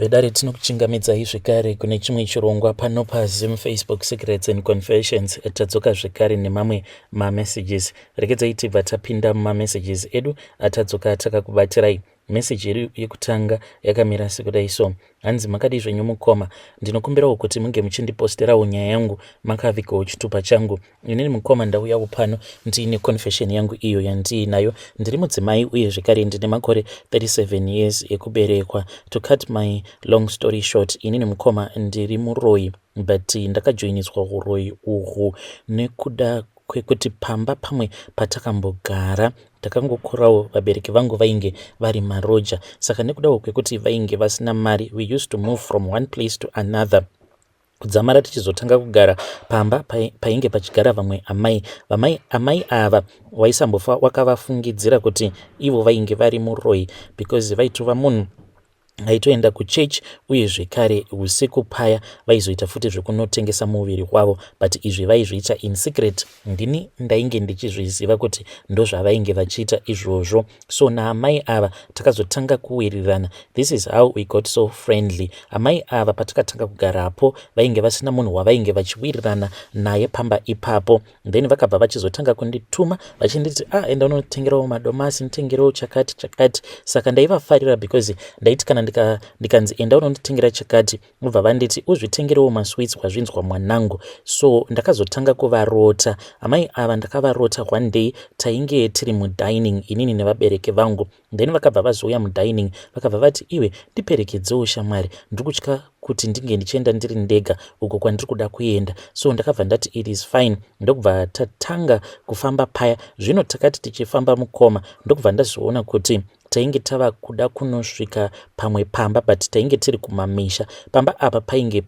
Vedare, tinokuchingamidzai zvekare kune chimwe chirongwa pano paZim Facebook Secrets and Confessions. Tadzoka zvekare nemamwe mamessages. Regedzai tibva tapinda mumamessages edu atadzoka takakubatirai. Meseji yedu yekutanga yakamira sekudai so. Hanzi, "Makadii zvenyu mukoma? Ndinokumbirawo kuti munge muchindiposterawo nyaya yangu makavigawo chitupa changu. Inini mukoma ndauyawo pano ndiine confession yangu iyo yandiinayo. Ndiri mudzimai uye zvekare ndine makore 37 years ekuberekwa. To cut my long story short, inini mukoma ndiri muroyi, but ndakajoiniswa uroyi uhwu nekuda kwekuti pamba pamwe patakambogara takangokurawo, vabereki vangu vainge vari maroja. Saka nekudawo kwekuti vainge vasina mari, we used to move from one place to another, kudzamara tichizotanga kugara pamba painge pachigara vamwe amai. Vamai amai ava waisambofa wakavafungidzira kuti ivo vainge vari muroyi, because vaitova munhu aitoenda kuchechi, uye zvekare usiku paya vaizoita futi zvekunotengesa muviri wavo, but izvi vaizviita in secret. Ndini ndainge ndichizviziva kuti ndozvavainge vachiita izvozvo. So naamai ava takazotanga kuwirirana. This is how we got so friendly. Amai ava patakatanga kugarapo, vainge vasina munhu wavainge vachiwirirana naye pamba ipapo. Then vakabva vachizotanga kundituma vachinditi, 'Ah, enda unotengerawo madomasi, nditengerewo chakati chakati.' Saka ndaivafarira because ndaiti kana ndikanzi enda unonditengera chakati, ubva vanditi, 'Uzvitengerewo masweets, wazvinzwa mwanangu?' So ndakazotanga kuvarota amai ava. Ndakavarota one day, tainge tiri mudining inini nevabereki vangu. Then vakabva vazouya mudining, vakabva vati, 'Iwe, ndiperekedzewo shamwari, ndiri kutya kuti ndinge ndichienda ndiri ndega uko kwandiri kuda kuenda.' So ndakabva ndati, 'It is fine.' Ndokubva tatanga kufamba paya. Zvino takati tichifamba mukoma, ndokubva ndazoona kuti tainge tava kuda kunosvika pamwe pamba, but tainge tiri kumamisha. Pamba apa painge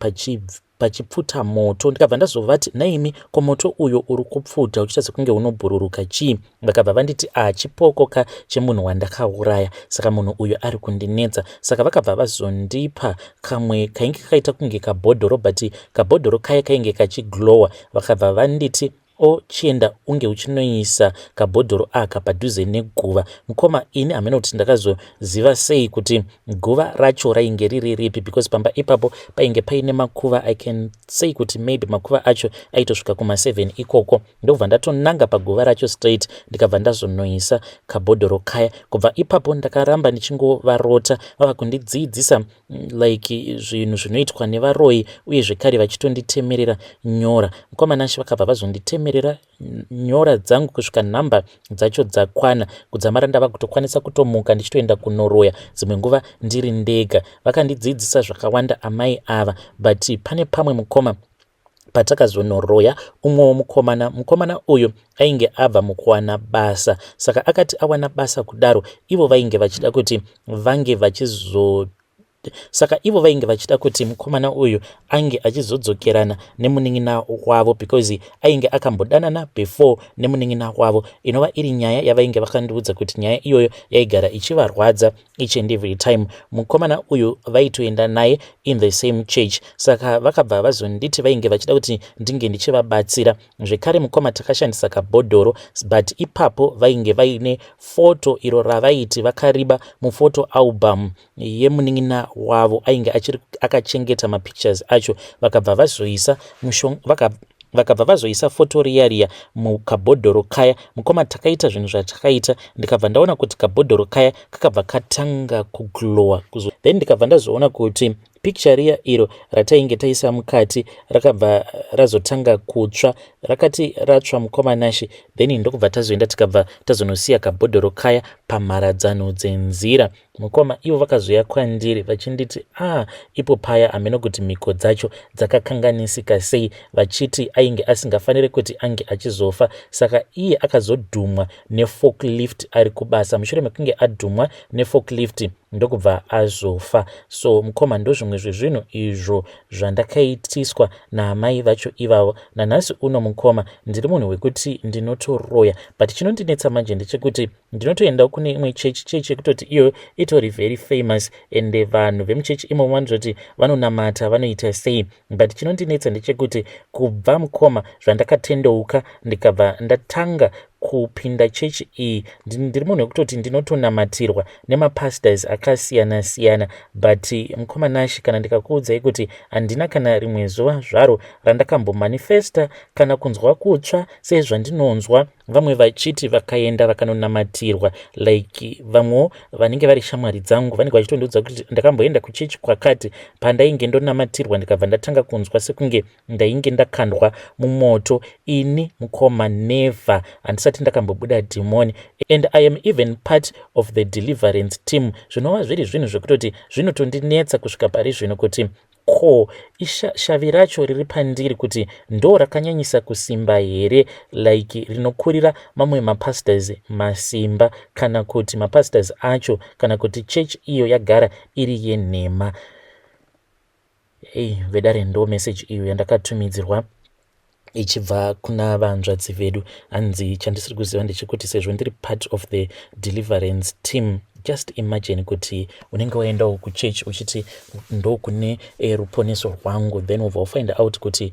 pachipfuta moto. Ndikabva ndazovati, 'Naimi, ko moto uyo uri kupfuta uchiita sekunge unobhururuka chii?' Vakabva vanditi, 'A, chipoko ka chemunhu wandakauraya, saka munhu uyu ari kundinetsa.' Saka vakabva vazondipa kamwe kainge kakaita kunge kabhodhoro, but kabhodhoro kaya kainge kachiglowa. Vakabva vanditi, 'Ochienda unge uchinoisa kabhodhoro aka padhuze neguva.' Mukoma, ini hamene kuti ndakazoziva sei kuti guva racho rainge riri ripi, because pamba ipapo painge paine makuva. I can say kuti maybe makuva acho aitosvika kuma7 ikoko. Ndobva ndatonanga paguva racho straight, ndikabva ndazonoisa kabhodhoro kaya. Kubva ipapo ndakaramba ndichingovarota vava kundidzidzisa like zvinhu zvinoitwa nevaroyi, uye zvekare vachitonditemerera nyora. Mukoma Nashe, vakabva vazonditemerera nyora dzangu kusvika nhamba dzacho dzakwana, kudzamara ndava kutokwanisa kutomuka ndichitoenda kunoroya dzimwe nguva ndiri ndega. Vakandidzidzisa zvakawanda amai ava, but pane pamwe mukoma patakazonoroya umwewo mukomana. Mukomana uyu ainge abva mukuwana basa. Saka akati awana basa kudaro, ivo vainge vachida kuti vange vachizo saka ivo vainge vachida kuti mukomana uyu ange achizodzokerana nemunin'ina wavo, because ainge akambodanana before nemunin'ina wavo, inova iri nyaya yavainge vakandiudza kuti nyaya iyoyo yaigara ichivarwadza each and every time. Mukomana uyu vaitoenda naye in the same church. Saka vakabva vazonditi vainge vachida kuti ndinge ndichivabatsira zvekare. Mukoma, takashandisa kabhodhoro, but ipapo vainge vaine foto iro ravaiti vakariba muphoto album yemunin'ina wavo. Ainge achiri akachengeta mapictures acho. Vakabva vazoisa foto riya riya mukabhodhoro kaya. Mukoma, takaita zvinhu zvatakaita, ndikabva ndaona kuti kabhodhoro kaya kakabva katanga kuglowa. Then ndikabva ndazoona kuti picture riya iro ratainge taisa mukati rakabva razotanga kutsva. Rakati ratsva, mukoma Nashe, then ndokubva tazoenda, tikabva tazonosiya kabhodhoro kaya pamharadzano dzenzira. Mukoma, ivo vakazoya kwandiri vachinditi, "A ah, ipo paya hameno kuti mhiko dzacho dzakakanganisika sei," vachiti ainge asingafaniri kuti ange achizofa. Saka iye akazodhumwa neforklift ari kubasa. Mushure mekunge adhumwa neforklift, ndokubva azofa. So mukoma, ndozvimwe zvezvinhu izvo zvandakaitiswa naamai vacho ivavo. Nanhasi uno mukoma, ndiri munhu wekuti ndinotoroya, but chinondinetsa manje ndechekuti ndinotoendawo kune imwe chechi, chechi yekutoti iyo itori very famous, ende vanhu vemuchechi imomo vanototi vanonamata, vanoita sei, but chinondinetsa ndechekuti kubva mukoma zvandakatendeuka, ndikabva ndatanga. Kupinda chechi iyi, ndiri munhu wekutoti ndinotonamatirwa nemapastors akasiyana siyana, but mukoma Nashi, kana ndikakuudzai kuti handina kana rimwe zuva zvaro randakambomanifesta kana kunzwa kutsva sezvandinonzwa vamwe vachiti vakaenda vakanonamatirwa. Like vamwewo vanenge vari shamwari dzangu vanenge vachitondiudza kuti ndakamboenda kuchechi kwakati, pandainge ndonamatirwa ndikabva ndatanga kunzwa sekunge ndainge ndakandwa mumoto. Ini mukoma, never, handisati ndakambobuda dhimoni, and I am even part of the deliverance team, zvinova zviri zvinhu zvekutoti zvinotondinetsa kusvika pari zvino kuti ko shavi racho riri pandiri kuti ndo rakanyanyisa kusimba here, like rinokurira mamwe mapastors masimba, kana kuti mapastors acho, kana kuti chechi iyo yagara iri yenhema. Ei vedare, ndo message iyo yandakatumidzirwa ichibva kuna vanzvadzi vedu. Hanzi chandisiri kuziva ndechekuti sezvo ndiri part of the deliverance team, just imagine kuti unenge waendawo kuchechi uchiti ndokune ruponeso rwangu, then ubva wafind out kuti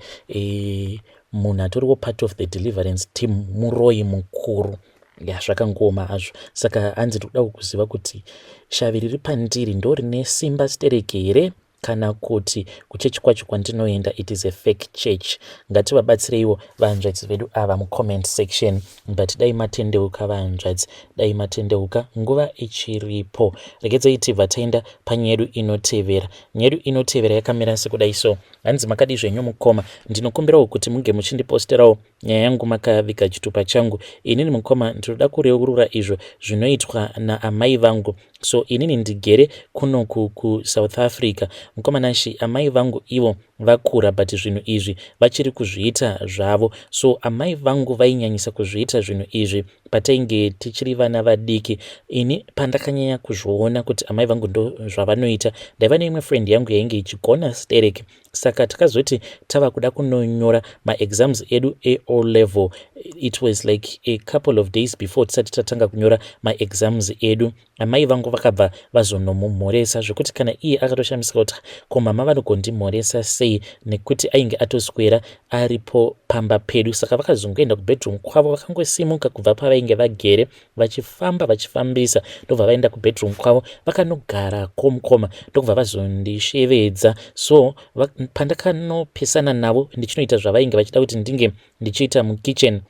munhu atoriwo part of the deliverance team muroi mukuru. Ya, zvakangoma hazvo. Saka hanzi ndikuda kuziva kuti shavi riri pandiri ndo rine simba stereki here, kana kuti kuchechi kwacho kwandinoenda it is a fake church. Ngativabatsireiwo vanzvadzi vedu ava mucomment section. But dai matendeuka vanzvadzi, dai matendeuka nguva ichiripo. Regedzai tibva taenda panyaya yedu inotevera. Nyaya yedu inotevera yakamira sekudai so. Hanzi, makadi zvenyu mukoma? Ndinokumbirawo kuti munge muchindiposterawo nyaya yangu makaviga chitupa changu. Inini mukoma, ndinoda kureurura izvo zvinoitwa naamai vangu. So inini ndigere kunoku kuSouth Africa, mukoma Nashi. Amai vangu ivo vakura, but zvinhu izvi vachiri kuzviita zvavo. So amai vangu vainyanyisa kuzviita zvinhu izvi patainge tichiri vana vadiki. Ini pandakanyanya kuzviona kuti amai vangu ndo zvavanoita, ndaiva neimwe friend yangu yainge ichigona sterek. Saka takazoti tava kuda kunonyora maexams edu eO level, it was like a couple of days before tisati tatanga kunyora maexams edu, amai vangu vakabva vazonomumhoresa, zvekuti kana iye akatoshamisika kuti ko mama vanogondimhoresa sei, nekuti ainge atoswera aripo pamba pedu. Saka vakazongoenda kubedroom kwavo, vakangosimuka kubva pavainge vagere, vachifamba vachifambisa, ndobva vaenda kubedroom kwavo, vakanogarako mukoma, ndokubva vazondishevedza. So pandakanopesana navo ndichinoita zvavainge vachida kuti ndinge ndichiita mukitchen,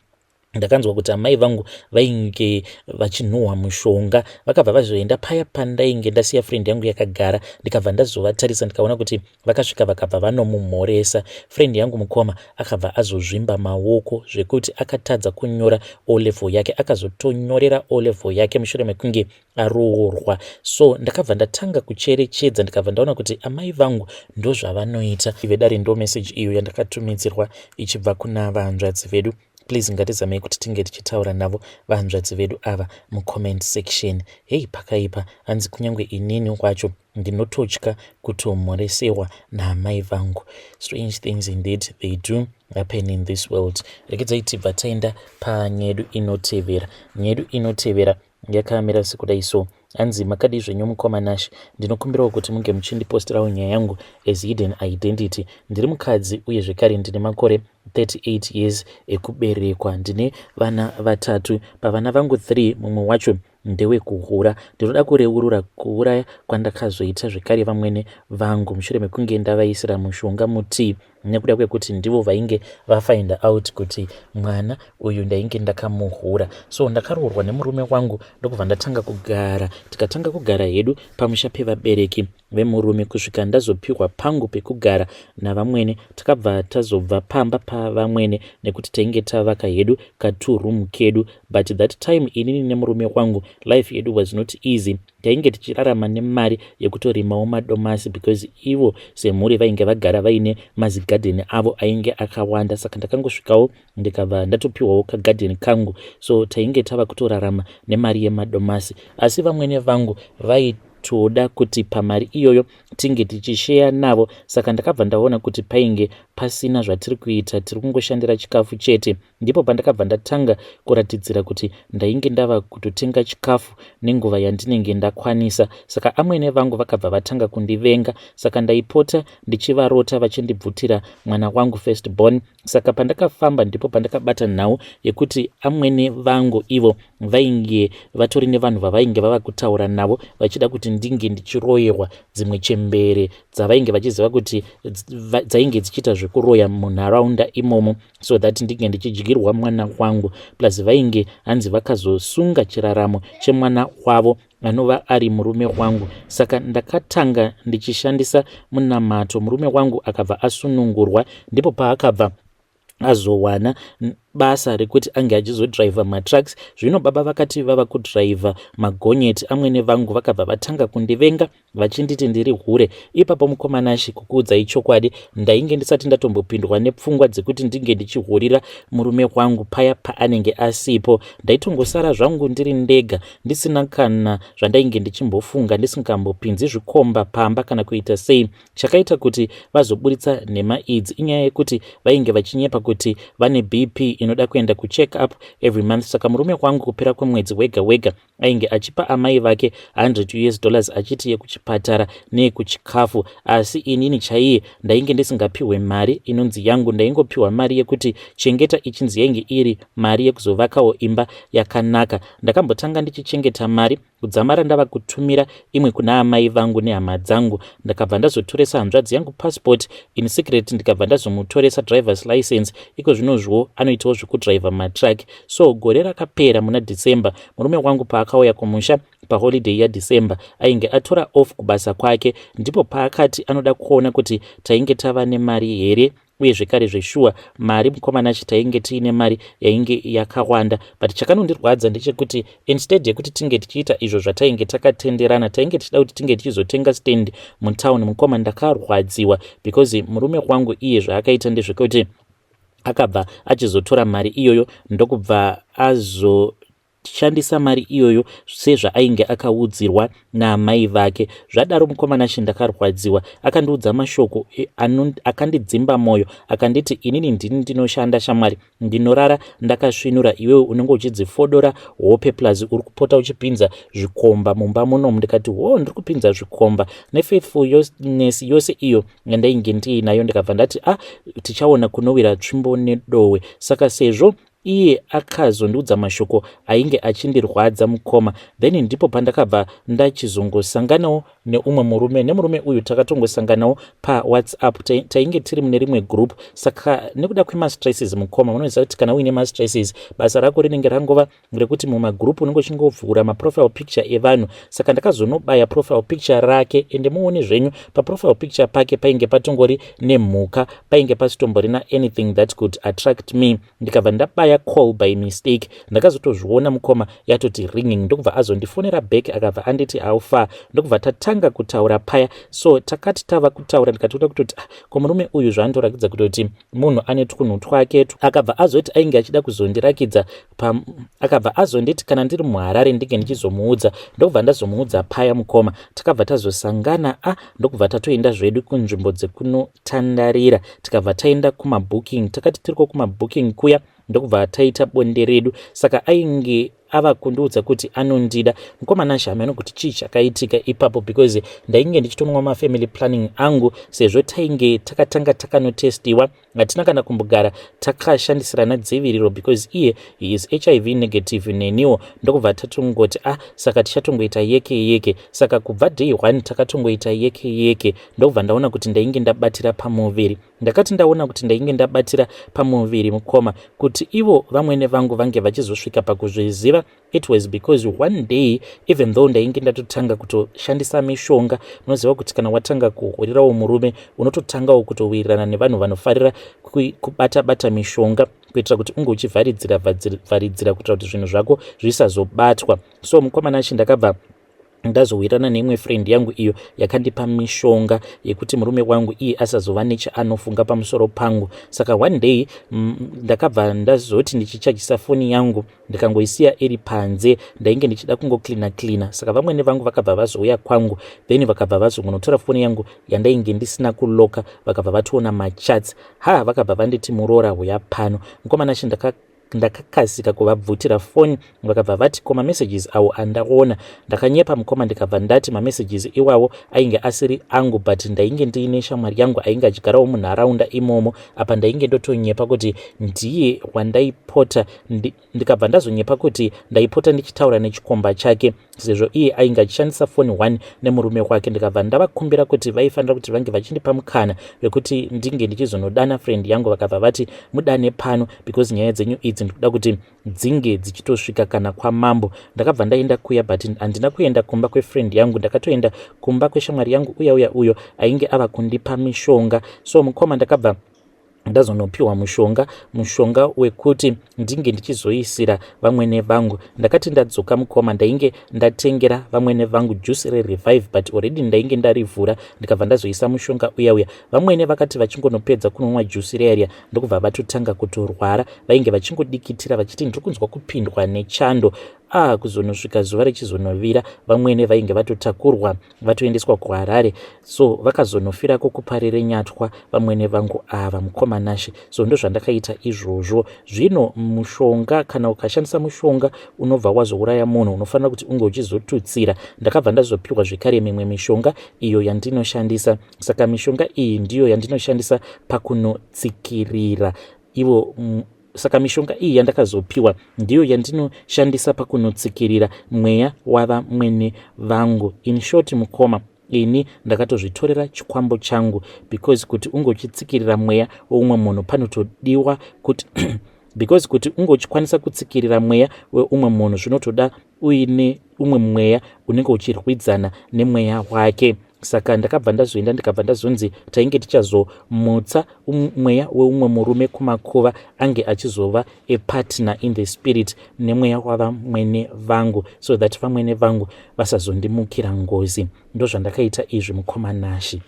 ndakanzwa kuti amai vangu vainge vachinhuhwa mushonga. Vakabva vazoenda paya pandainge ndasiya friend yangu yakagara, ndikabva ndazovatarisa, ndikaona kuti vakasvika vakabva vanomumhoresa friend yangu. Mukoma, akabva azozvimba maoko zvekuti akatadza kunyora O level yake. Akazotonyorera O level yake mushure mekunge aroorwa. So ndakabva ndatanga kucherechedza, ndikabva ndaona kuti amai vangu ndozvavanoita. Vedare, ndo message iyo yandakatumidzirwa ichibva kuna vanzvadzi vedu. Please, ngatizamei kuti tinge tichitaura navo vanzvadzi vedu ava mucomment section. Hei, pakaipa. Hanzi kunyange inini wacho ndinototya kutomhoresewa naamai vangu. Strange things indeed, they do happen in this world. Regedzai tibva taenda panyaya yedu inotevera. Nyaya yedu inotevera yakamira sekudai so. Hanzi, makadi zvenyu mukoma Nash? Ndinokumbirawo kuti munge muchindiposterawo nyaya yangu as hidden identity. Ndiri mukadzi uye zvekare ndine makore 38 years ekuberekwa. Ndine vana vatatu. Pavana vangu 3, mumwe wacho ndewekuhura. Ndinoda kureurura kuuraya kwandakazoita zvekare vamwene vangu mushure mekunge ndavaisira mushonga mutii, nekuda kwekuti ndivo vainge vafind out kuti mwana uyu ndainge ndakamuhura. So ndakaroorwa nemurume wangu, ndokubva ndatanga kugara. Tikatanga kugara hedu pamusha pevabereki vemurume kusvika ndazopiwa pangu pekugara navamwene. Takabva tazobva pamba pavamwene nekuti tainge tavaka hedu katuroom kedu, but that time inini nemurume wangu life yedu was not easy. Tainge tichirarama nemari yekutorimawo madomasi, because ivo semhuri vainge vagara vaine mazigadheni avo ainge akawanda. Saka ndakangosvikawo, ndikabva ndatopiwawo kagadheni kangu. So tainge tava kutorarama nemari yemadomasi, asi vamwene vangu vai vaitoda kuti pamari iyoyo tinge tichisheya navo. Saka ndakabva ndaona kuti painge pasina zvatiri kuita, tiri kungoshandira chikafu chete. Ndipo pandakabva ndatanga kuratidzira kuti ndainge ndava kutotenga chikafu nenguva yandinenge ndakwanisa. Saka amwene vangu vakabva vatanga kundivenga. Saka ndaipota ndichivarota vachindibvutira mwana wangu first born. Saka pandakafamba ndipo pandakabata nhau yekuti amwene vangu ivo vainge vatori nevanhu vavainge vava kutaura navo vachida kuti ndinge ndichiroyerwa dzimwe chembere dzavainge vachiziva kuti dzainge dzichiita zvekuroya munharaunda imomo, so that ndinge ndichidyirwa mwana wangu. Plus vainge hanzi vakazosunga chiraramo chemwana wavo anova ari murume wangu. Saka ndakatanga ndichishandisa munamato, murume wangu akabva asunungurwa. Ndipo paakabva azowana basa rekuti ange achizodhiraivha matrucks. Zvino baba vakati vava kudhiraivha magonyeti, amwene vangu vakabva vatanga kundivenga vachinditi ndiri hure. Ipapo, mukomanashi, kukuudzai chokwadi, ndainge ndisati ndatombopindwa nepfungwa dzekuti ndinge ndichihurira murume wangu paya paanenge asipo. Ndaitongosara zvangu ndiri ndega, ndisina kana zvandainge ndichimbofunga, ndisingambopinzi zvikomba pamba kana kuita sei. Chakaita kuti vazoburitsa nhema idzi inyaya yekuti vainge vachinyepa kuti vane BP inoda kuenda kucheck up every month. Saka murume wangu kupera kwemwedzi wega wega ainge achipa amai vake 100 US dollars, achiti yekuchipatara neyekuchikafu. Asi inini chaiye ndainge ndisingapiwe mari inonzi yangu. Ndaingopiwa mari yekuti chengeta, ichinzi yainge iri mari yekuzovakawo imba yakanaka. Ndakambotanga ndichichengeta mari kudzamara ndava kutumira imwe kuna amai vangu nehama dzangu. Ndakabva ndazotoresa hanzvadzi yangu passport in secret, ndikabva ndazomutoresa drivers license. Iko zvinozviwo anoitawo zvekudhiraivha matruck. So gore rakapera muna December, murume wangu paakauya kumusha paholiday yaDecember, ainge atora off kubasa kwake. Ndipo paakati anoda kuona kuti tainge tava nemari here. Uye zvekare zveshuwa mari, mukomanachi, tainge tiine mari yainge yakawanda. But chakanondirwadza ndechekuti instead yekuti tinge tichiita izvo zvatainge takatenderana, tainge tichida kuti tinge tichizotenga stand mutown, mukoma, ndakarwadziwa because murume wangu iye zvaakaita ndezvekuti akabva achizotora mari iyoyo, ndokubva azo shandisa mari iyoyo sezvaainge akaudzirwa naamai vake. Zvadaro, mukomanashi, ndakarwadziwa. Akandiudza mashoko akandidzimba mwoyo. Akanditi, "Inini ndini ndinoshanda, shamwari, ndinorara ndakasvinura. Iwewe unenge uchidzifodora hope, plus uri kupota uchipinza zvikomba mumba munomu." Ndikati, "Ho, ndiri kupinza zvikomba?" Nefaithfulness yose iyo yandainge ndiinayo, ndikabva ndati, "A ah, tichaona kunowira tsvimbo nedohwe." Saka sezvo iye akazondiudza mashoko ainge achindirwadza, mukoma, then ndipo pandakabva ndachizongosanganawo neumwe murume. Nemurume uyu takatongosanganawo paWhatsApp, tainge tiri mune rimwe group. Saka nekuda kwemastresses, mukoma, munoziva kuti kana uine mastresses, basa rako rinenge rangova rekuti mumagroup unenge uchingovhura maprofile picture evanhu. Saka ndakazonobaya profile picture rake, ende muone zvenyu, paprofile picture pake painge patongori nemhuka, painge pasitomborina anything that could attract me. Ndikabva ndabaya call by mistake. Ndakazotozviona, mukoma, yatoti ringing. Ndokubva azondifonera back, akabva anditi, "How far?" Ndokubva tatanga kutaura paya. So takati tava kutaura, ndikatoda kutoti, "Ah, ko murume uyu zvaandorakidza kutoti munhu ane twunhu twake." Akabva azoti ainge achida kuzondirakidza. Akabva azonditi kana ndiri muHarare ndinge ndichizomuudza. Ndokubva ndazomuudza paya, mukoma. Takabva tazosangana, a ndokubva tatoenda zvedu kunzvimbo dzekunotandarira. Tikabva taenda kumabooking. Takati tiriko kumabooking kuya, ndokubva taita bonde redu. Saka ainge ava kundiudza kuti anondida. Mukomana, hameno kuti chii chakaitika ipapo, because ndainge ndichitonwa mafamily planning angu. Sezvo tainge takatanga takanotestiwa, hatina kana kumbogara takashandisirana dziviriro, because iye he is HIV negative, neniwo. Ndokubva tatongoti, "Ah, saka tichatongoita yeke yeke." Saka kubva day one takatongoita yeke yeke. Ndokubva ndaona kuti ndainge ndabatira pamuviri. Ndakati ndaona kuti ndainge ndabatira pamuviri, mukoma, kuti ivo vamwene vangu vange vachizosvika pakuzviziva, it was because one day, even though ndainge ndatotanga kutoshandisa mishonga, unoziva kuti kana watanga kuhurirawo murume, unototangawo kutowirirana nevanhu vanofarira kubata bata mishonga, kuitira kuti unge uchivharidzira vharidzira, kuitira kuti zvinhu zvako zvisazobatwa. So mukomana achi ndakabva Ndazowirana neimwe friend yangu iyo yakandipa mishonga yekuti murume wangu iye asazova nechaanofunga pamusoro pangu. Saka one day ndakabva ndazoti ndichichajisa foni yangu, ndikangoisiya iri panze. Ndainge ndichida kungocleana cleana. Saka vamwene vangu vakabva vazouya kwangu, then vakabva vazongonotora foni yangu yandainge ndisina kulocka. Vakabva vatoona machats. Ha, vakabva vanditi, "Muroora, huya pano." Mukomana chi ndakakasika kuvabvutira foni. Vakabva vati, "Ko mamessages awo andaona?" Ndakanyepa, mukoma, ndikabva ndati mamessages iwawo ainge asiri angu, but ndainge ndiine shamwari yangu ainge achigarawo munharaunda imomo. Apa ndainge ndotonyepa kuti ndiye wandaipota. Ndikabva ndazonyepa kuti ndaipota ndichitaura nechikomba chake, sezvo iye ainge achishandisa foni 1 nemurume wake. Ndikabva ndavakumbira kuti vaifanira kuti vange vachindipa mukana wekuti ndinge ndichizonodana friend yangu. Vakabva vati, "Mudane pano, because nyaya dzenyu idzi ndikuda kuti dzinge dzichitosvika kana kwamambo." Ndakabva ndaenda kuya, but handina kuenda kumba kwefriend yangu. Ndakatoenda kumba kweshamwari yangu uya uya uyo ainge ava kundipa mishonga. So mukoma, ndakabva ndazonopiwa mushonga, mushonga wekuti ndinge ndichizoisira vamwene vangu. Ndakati ndadzoka, mukoma, ndainge ndatengera vamwene vangu juice reRevive, but already ndainge ndarivhura. Ndikabva ndazoisa mushonga uya uya. Vamwene vakati vachingonopedza kunonwa juice riya riya, ndokubva vatotanga kutorwara. Vainge vachingodikitira vachiti, "Ndiri kunzwa kupindwa nechando." A kuzonosvika zuva richizonovira, vamwene vainge vatotakurwa, vatoendeswa kuHarare. So vakazonofirako kuParirenyatwa vamwene vangu ava, mukoma Nashe. So ndozvandakaita izvozvo. Zvino mushonga, kana ukashandisa mushonga unobva wazouraya munhu, unofanira kuti unge uchizotutsira. Ndakabva ndazopiwa zvekare mimwe mishonga iyo yandinoshandisa. Saka mishonga iyi ndiyo yandinoshandisa pakunotsikirira ivo. Saka mishonga iyi yandakazopiwa ndiyo yandinoshandisa pakunotsikirira mweya wavamwene vangu. In short, mukoma, ini ndakatozvitorera chikwambo changu, because kuti unge uchitsikirira mweya weumwe munhu panotodiwa kuti, because kuti unge uchikwanisa kutsikirira mweya weumwe munhu zvinotoda uine umwe mweya unenge uchirwidzana nemweya wake. Saka ndakabva ndazoenda, ndikabva ndazonzi tainge tichazomutsa mweya weumwe murume kumakuva, ange achizova a partner in the spirit nemweya wavamwene vangu, so that vamwene vangu vasazondimukira ngozi. Ndozvandakaita izvi, mukoma Nashi.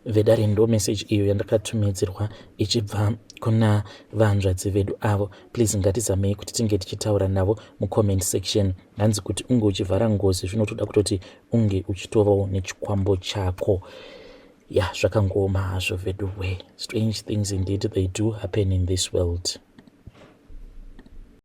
Vedare, ndo message iyo yandakatumidzirwa ichibva kuna vanzvadzi vedu avo. Please, ngatizamei kuti tinge tichitaura navo mucomment section. Hanzi kuti unge uchivhara ngozi zvinotoda kutoti unge uchitovawo nechikwambo chako. Ya, zvakangooma hazvo vedu we. Strange things indeed, they do happen in this world.